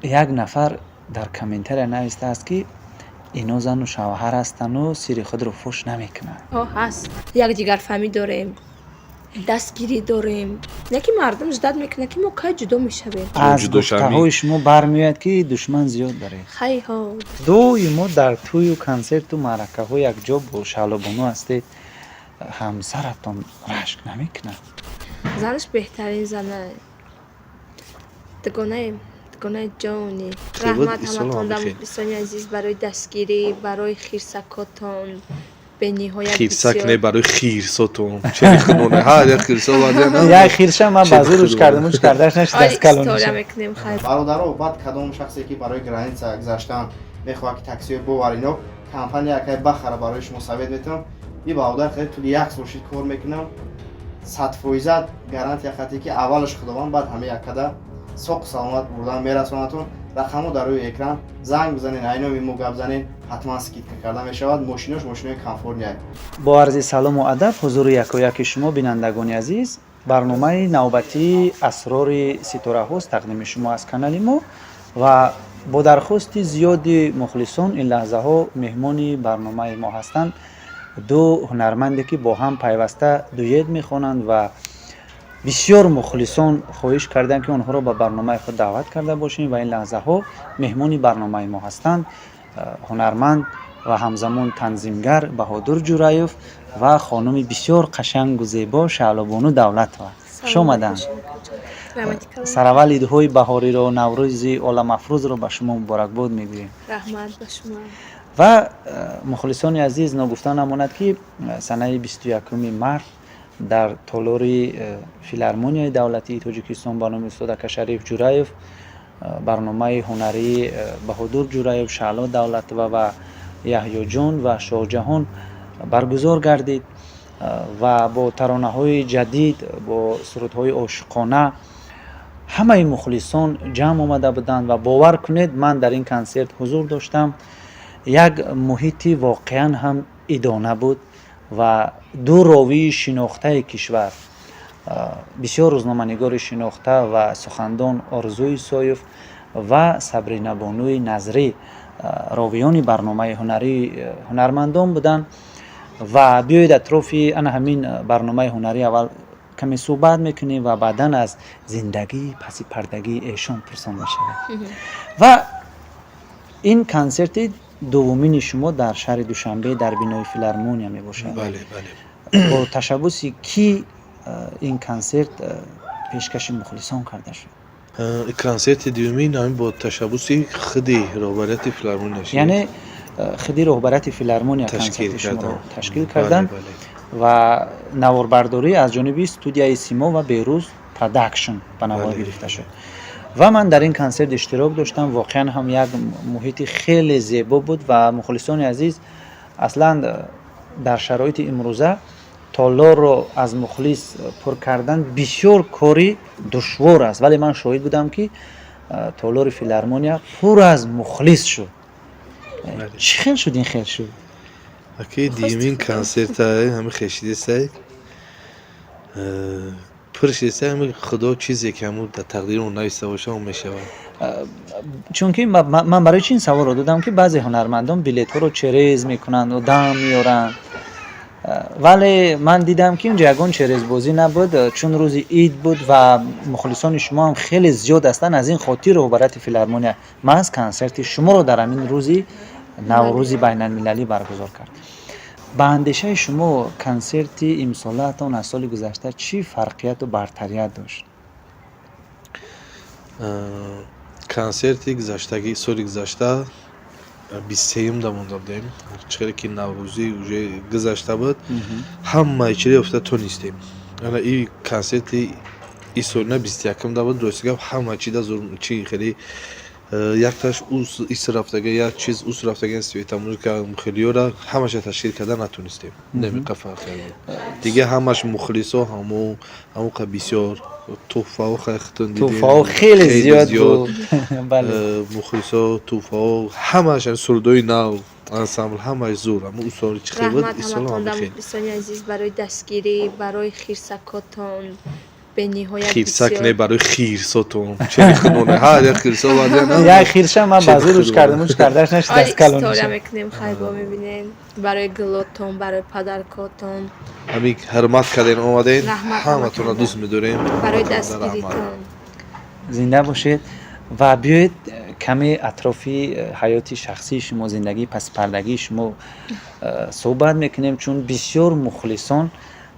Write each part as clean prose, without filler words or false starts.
Як нафар дар комментария навистааст, ки ино зану шавҳар ҳастану сирри худро фош намекунанд. Ҳаст, якдигарфаҳмӣ дорем, дастгирӣ дорем, не ки мардум ждать мекунад, ки мо кай ҷудо мешавем. Аз гуфтаҳои шумо бармеояд, ки душман зиёд доред. Хай, ҳо. Доимо дар тӯю консерту маъракаҳо якҷо бо Шаҳлобону ҳастед. Ҳамсаратон рашк намекунад? Занаш беҳтарин зана, дугонаем, дугонаи ҷони. Раҳмат ҳаматонда, мухлисони азиз, барои дастгирӣ, барои хирсакотон бениҳоят. Хирсак не, барои хирсотон. Чери худмон ҳар як хирсо. Як хирша ман ба зуруш кардам, уш кардаш нашид, аз калон мекунем, хай. Бародаро, баъд кадом шахсе ки барои граница гузаштан мехоҳад, ки таксиҳои бовар ино компания якай бахара, барои шумо совет метавам. И бародар хеле тӯли як сол шид кор мекунам, 100% гарантия хате ки аввалаш Худованд, баъд ҳама яккада соқ саломат бурдан мерасонатон. Рақамҳо дар рӯи экран, занг бизанед, айноми мо гап занед, ҳатман скидка карда мешавад. Мошинош мошинои комфортный. Бо арзи салому адаб ҳузури якояки шумо, бинандагони азиз, барномаи навбатии «Асрори ситораҳост» тақдими шумо аз канали мо. Ва бо дархости зиёди мухлисон ин лаҳзаҳо меҳмони барномаи мо ҳастанд ду ҳунарманде, ки бо ҳам пайваста дуэт мехонанд ва бисёр мухлисон хоҳиш карданд, ки онҳоро ба барномаи худ даъват карда бошем. Ва ин лаҳзаҳо меҳмони барномаи мо ҳастанд ҳунарманд ва ҳамзамон танзимгар Баҳодур Ҷураев ва хонуми бисёр қашангу зебо Шаҳлобону Давлатова. Хуш омаданд. Сараввал идҳои баҳориро, Наврӯзи оламафрӯзро ба шумо муборакбод мегӯем. Раҳмат ба шумо. Ва мухлисони азиз, ногуфта намонад, ки санаи 21-уми март дар толори Филармонияи давлатии Тоҷикистон ба номи устод Акашариф Ҷураев барномаи ҳунарии Баҳодур Ҷураев, Шаҳло Давлатова ва Яҳёҷон ва Шоҳҷаҳон баргузор гардид ва бо таронаҳои ҷадид, бо сурудҳои ошиқона ҳамаи мухлисон ҷамъ омада буданд. Ва бовар кунед, ман дар ин консерт ҳузур доштам. Як муҳити воқеан ҳам идона буд ва ду ровии шинохтаи кишвар, бисёр рӯзноманигори шинохта ва сухандон Орзу Исоев ва Сабринабонуи Назрӣ ровиёни барномаи ҳунарии ҳунармандон буданд. Ва биёед, атрофи ана ҳамин барномаи ҳунарӣ аввал каме суҳбат мекунем ва баъдан аз зиндагии паси пардагии эшон пурсон мешавем. Ва ин консерти дуввумини шумо дар шаҳри Душанбе дар бинои Филармония мебошад. Бале. Бо ташаббуси кӣ ин консерт пешкаши мухлисон карда шуд? Консерти дуюмин ҳамин бо ташаббуси худи роҳбарияти Филармония. Яъне худи роҳбарияти Филармония консерти шуморо ташкил карданд ва наворбардорӣ аз ҷониби студияи Симо ва Берӯз Продакшн ба навор гирифта шуд. Ва ман дар ин консерт иштирок доштам. Воқеан ҳам як муҳити хеле зебо буд. Ва мухлисони азиз, аслан дар шароити имрӯза толорро аз мухлис пур кардан бисёр кори душвор аст, вале ман шоҳид будам, ки толори Филармония пур аз мухлис шуд. Чӣ хел шуд, ин хел шуд? Аки, дуюмин консерта ҳами хешидесай, пур шидесай. Ҳами Худо чизе ки ҳамун дар тақдири нависта боша, он мешавад. Чунки ман барои чи ин саволро додам, ки баъзе ҳунармандон билетҳоро через мекунанд, дам меоранд, вале ман дидам, ки унҷо ягон черезбозӣ набуд, чун рӯзи ид буд ва мухлисони шумо ҳам хеле зиёд ҳастанд. Аз ин хотир роҳбарияти Филармония маҳз консерти шуморо дар ҳамин рӯзи Наврӯзи байналмилалӣ баргузор кард. Ба андешаи шумо, консерти имсолаатон аз соли гузашта чӣ фарқияту бартарият дошт? Консерти гузаштаги, соли гузашта 23-юм да монда будем. Чӣ ки Наврӯзӣ уже гузашта буд, ҳамаи чиро ёфта тонистем. Ана и консерти и солина 21-м да буд. Рости гап, ҳама чи да зур, чи хеле якташ ис рафтага, як чиз ус рафтага, светомузыка хелиёра ҳамаша ташкил карда натонистем. Намиқа фарқ буд, дига ҳамаш мухлисо ҳамоқа бисёр туҳфаҳо хеле. Туҳфаҳо хеле зиёд буд, бале. Мухлисо, туҳфаҳо, ҳамаш, сурудҳои нав, ансамбл, ҳамаш зур. Ҳама усоли чӣ хел буд, Раҳмат исол ҳаматонда, ҳама хел. мухлисони азиз, барои дастгирӣ, барои хирсакотон. Бениҳоят Хирсак. бисёр. Не, барои хирсотон чени худмона ҳар як хирсо баъд Як хирша ман ба зур уч кардам, уч кардаш нашид, Оли аз калон история мешавад. мекунем, хайбо мебинем. Барои гулотон, барои подаркотон. Ҳамин ҳурмат кардем, омадем. Раҳмат Ҳаматонро ҳаматонда. дӯст медорем. Барои Ҳаматонро раҳмат. дастгиритон. Зинда бошед ва биёед каме атрофи ҳаёти шахсии шумо, зиндагии пасипардагии шумо суҳбат мекунем, чун бисёр мухлисон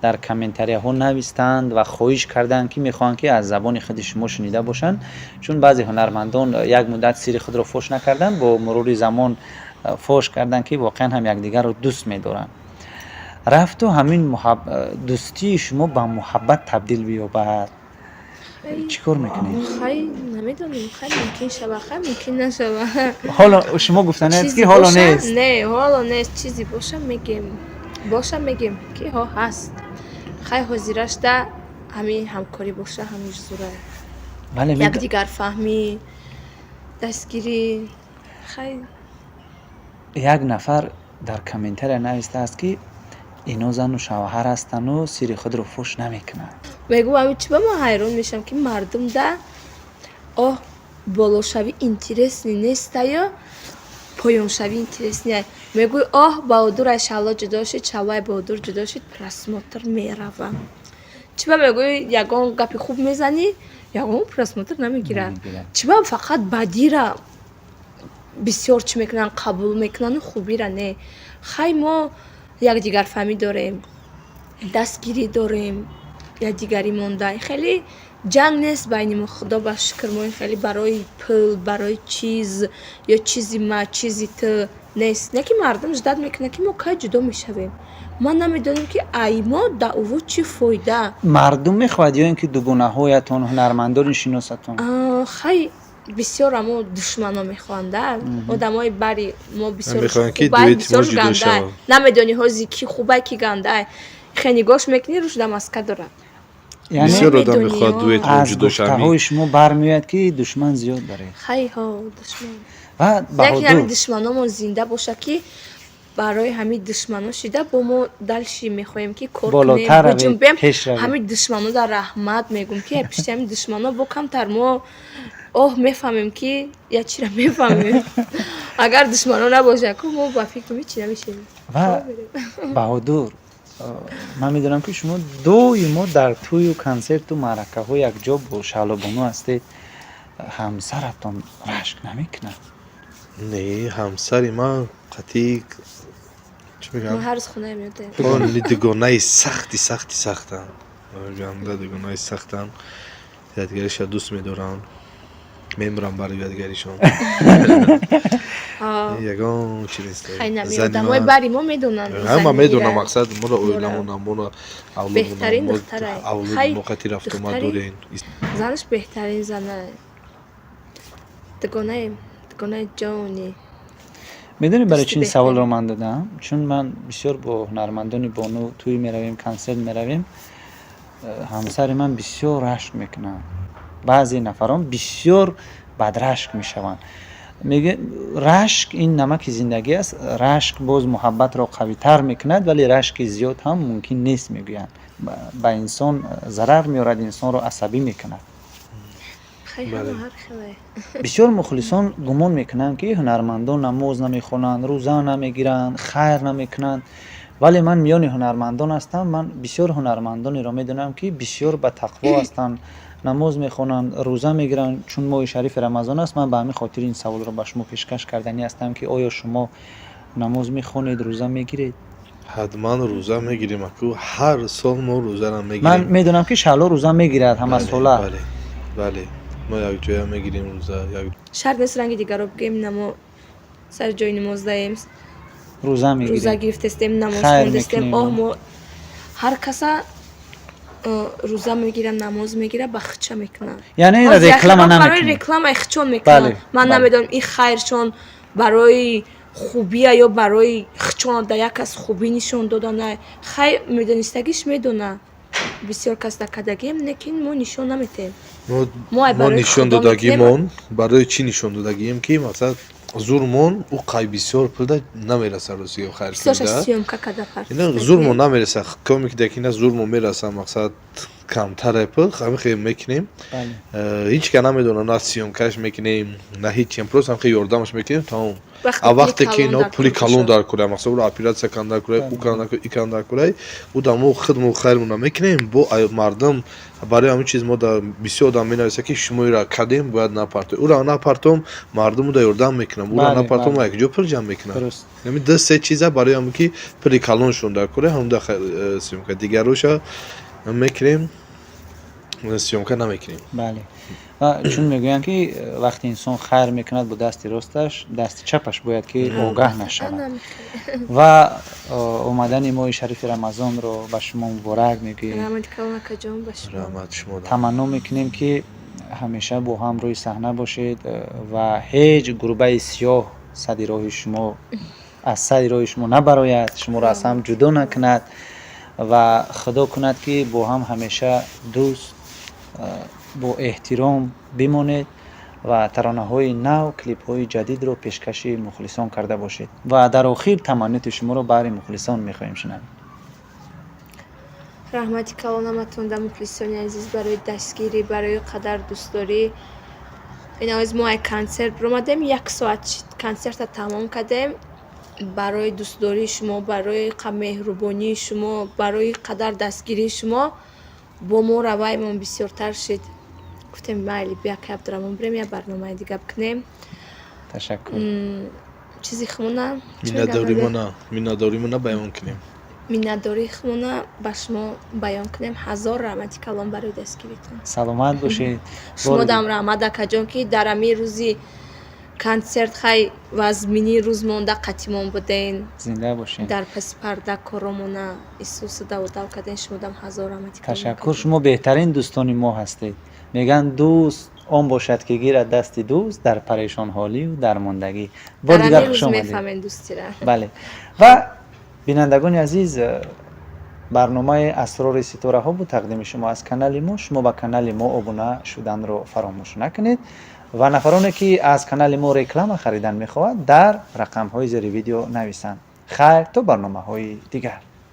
дар комментарияҳо навистанд ва хоҳиш карданд, ки мехоҳанд, ки аз забони худи шумо шунида бошанд, чун баъзе ҳунармандон як муддат сирри худро фош накарданд, бо мурури замон фош карданд, ки воқеан ҳам якдигарро дӯст медоранд. Рафту ҳамин дӯстии шумо ба муҳаббат табдил биёбад, чӣ кор мекунед? Хай, намедонем, хай, мумкин шава, хай, мумкин нашава. Ҳоло шумо гуфтанед, ки Чизи ҳоло боша- нест. Не, ҳоло нест. Чизе боша, мегем, боша, мегем, ки ҳо ҳаст. Хай, ҳозирашда ҳамин ҳамкорӣ боша, ҳамиш зура. Бале. Якдигарфаҳмӣ, дастгирӣ, хай. Як нафар дар комментария навистааст, ки ино зану шавҳар ҳастану сирри худро фош намекунанд. Мегӯм, ами чӣ ба ман ҳайрон мешавам, ки мардум да оҳ болошавӣ интересный нестаю, поёншавӣ интересный. Мегӯй, оҳ, Баҳодур ай Шалло ҷудо шид, Шалло ай Баҳодур ҷудо шид, просмотр мерава. Чӣ ба мегӯй, ягон гапи хуб мезанӣ, ягон просмотр намегирад. Намегирад. Чӣ ба фақат бадира бисёр чӣ мекунанд, қабул мекунанду хубира не? Хай, мо якдигарфаҳмӣ дорем, дастгирӣ дорем, якдигарӣ монда, хеле ҷанг нест байни мо, худо ба шукр. Мо хеле барои пул, барои чиз ё чизи ма, чизи ту нест. Не ки мардум ждать мекунад, ки мо кай ҷудо мешавем. Ман намедонам, ки ай мо даъво чӣ фоида. Мардум мехоҳад ё ин ки дугонаҳоятон, ҳунармандони шиносатон? Хай, бисёр амо душмано мехоҳанда, одамои бари мо бисёр Мехоҳанд, ки хубай, дуэти мо бисёр ҷудо гандай. шавад. Намедонӣ ҳози ки хубай, ки гандай. Хе, нигоҳш мекунӣ, рӯшда маска дорад. Яъне Бисёр одам Намедонӣ, мехоҳад ё. дуэти мо аз ҷудо шавад. гуфтаҳои шумо бармеояд, ки душман зиёд доред. Хай, ҳо, душман. Ва Лекин ҳамин Баҳодур душманомон зинда боша, ки барои ҳамин душмано шида бо мо дальше мехоҳем, ки кор кунем, Болотар равед, биҷунбем. пеш равед. Ҳамин душмано дар раҳмат мегӯм, ки пишти ҳамин душмано бо камтар мо оҳ мефаҳмем, ки як чира мефаҳмем. Агар душмано набошад, ку мо ба фикрм ҳечи намешем. Ва Баҳодур, ман медонам, ки шумо доимо дар тӯю консерту маъракаҳо якҷо бо Шаҳлобону ҳастед. Ҳамсаратон рашк намекунад? Не, ҳамсари ман қатъи чӣ Мо мегӯям, ҳар рӯз хонаи меодаем. Он дугонаи сахти сахти сахтанд, ганда дугонаи сахтанд, якдигариша дӯст медоранд, мемурам барои якдигаришон, ягон чи нест. Хай, нами Зани одамои ман- бари мо медонанд. Ҳама зани медонам. мира. Мақсад моро, оиламона, моро, Беҳтарин авлодмона, духтарай. авлоди Хай, мо қати рафтомад духтари- дорем. Занаш беҳтарин зана, дугонаем, дугонаи ҷони. Медонӣ, барои Дӯсти чи ин беҳтарин. саволро ман додам? Чун ман бисёр бо ҳунармандони бону тӯй меравем, консерт меравем. Ҳамсари ман бисёр рашк мекунанд, баъзе нафарон бисёр бадрашк мешаванд. Мегӯяд, рашк ин намаки зиндагӣ аст, рашк боз муҳаббатро қавитар мекунад, вале рашки зиёд ҳам мумкин нест, мегӯянд, ба инсон зарар меорад, инсонро асабӣ мекунад. Хай, Бале. ҳама ҳар хеле. Бисёр мухлисон гумон мекунанд, ки ҳунармандон намоз намехонанд, рӯза намегиранд, хайр намекунанд, вале ман миёни ҳунармандон ҳастам, ман бисёр ҳунармандонеро медонам, ки бисёр ба тақво ҳастанд, намоз мехонанд, рӯза мегиранд. Чун моҳи шарифи Рамазон аст, ман ба ҳамин хотир ин саволро ба шумо пешкаш карданӣ ҳастам, ки оё шумо намоз мехонед, рӯза мегиред? Ҳатман рӯза мегирем, аку, ҳар сол мо рӯзаро Ман мегирем. медонам, ки Шаҳло рӯза мегирад ҳамасола. Бале, бале, мо якҷоя мегирем рӯза як. Шарт нест ранги дигаро бигӯем, намо сари ҷои намоздаем. Рӯза Рӯза мегиред. гирифтестем, намоз Хайр хондестем. мекунем. Оҳ, мо ҳар каса рӯза мегира, намоз мегира, ба хича мекунад. Яъне инро Ҳозир реклама яхелон барои намекунед. рекламаи хичон мекунанд. Ман намедонам, ин хайршон барои хубия ё барои хичон да як кас хубӣ нишон додана. Хай, медонистагиш медона, бисёр кас дакадагием, лекин мо нишон наметем. мо Мо ай мо барои нишон Худо додагимон барои чӣ нишон додагием, ки масалан зурмон ӯ қай бисёр пулда намераса, рӯзиё хайр Бисёрша кунда. съёмка када. Ина зурмон намереса, коме ки дакина зурмон мераса, мақсад. Камтаре пул ҳами хел мекунем. Ҳеҷ ка намедонам, на съёмка ш мекунем, на ҳечиам, просто ҳам хел ёрдамаш мекунем, тамом. А вақте ки ино пули калон дар курай, мақсад, ӯро оператсия кан дар курай, ӯ кан дар курай, и кан дар курай, ӯ да мо худмо хайрмона мекунем бо мардум. Барои ҳамин чиз мо да бисёр одам менависа, ки шумо ира кардем, бояд напартоед. Ӯро напартом, мардум ӯ да ёрдам мекунам, ӯро напартом, якҷо пул ҷамъ мекунам. Ҳамин ду се чиза барои ҳамин ки пули калоншон дар курай, ҳамда съёмка дигароша мекунем, съёмка намекунем. Бале, ва чун мегӯянд, ки вақте инсон хайр мекунад бо дасти росташ, дасти чапаш бояд ки огаҳ нашавад. Ва омадани моҳи шарифи Рамазонро ба шумо муборак мегӯем. Таманно мекунем, ки ҳамеша бо ҳам рӯи саҳна бошед ва ҳеҷ гурбаи сиёҳ сади роҳи шумо аз сари роҳи шумо набарояд, шуморо аз ҳам ҷудо накунад ва Худо кунад, ки бо ҳам ҳамеша дӯст, бо эҳтиром бимонед ва таронаҳои нав, клипҳои ҷадидро пешкаши мухлисон карда бошед. Ва дар охир таманниёти шуморо баҳри мухлисон мехоҳем шунавем. Раҳмати калон ҳаматонда, мухлисони азиз, барои дастгирӣ, барои қадар дӯстдорӣ. Инавоз мо ай консерт биромадем, як соат консерта тамом кардем. Барои дӯстдории шумо, барои меҳрубонии шумо, барои қадар дастгирии шумо бо мо раваймон бисёртар шид. Гуфтем, майли, бия, ки Абдураҳмон, бирем, як барномаи дига бикунем. Ташаккур. Чизи хумона. Миннатдоримона баён кунем. Миннатдории хумона ба шумо баён кунем. Ҳазор раҳмати калон барои дастгиритон. Саломат бошед. Шумо дам раҳмат, акаҷон, ки дар ҳамин рӯзи консерт, хай, вазминии рӯз монда, қатимон буден. Зинда бошед. Дар паси парда коромона исусу даводав карден. Шумодам ҳазор раҳмати калон. Ташаккур, шумо беҳтарин дӯстони мо ҳастед. Мегӯянд, дӯст он бошад, ки гирад дасти дӯст дар парешонҳолию дармондагӣ. Бори дигар хуш омадед. Мефаҳмем дӯстира. Бале, ва бинандагони азиз, барномаи «Асрори ситораҳо» буд, тақдими шумо аз канали мо. Шумо ба канали мо обуна шуданро фаромӯш накунед ва нафароне, ки аз канали мо реклама харидан мехоҳад, дар рақамҳои зери видео нависанд. Хайр, то барномаҳои дигар.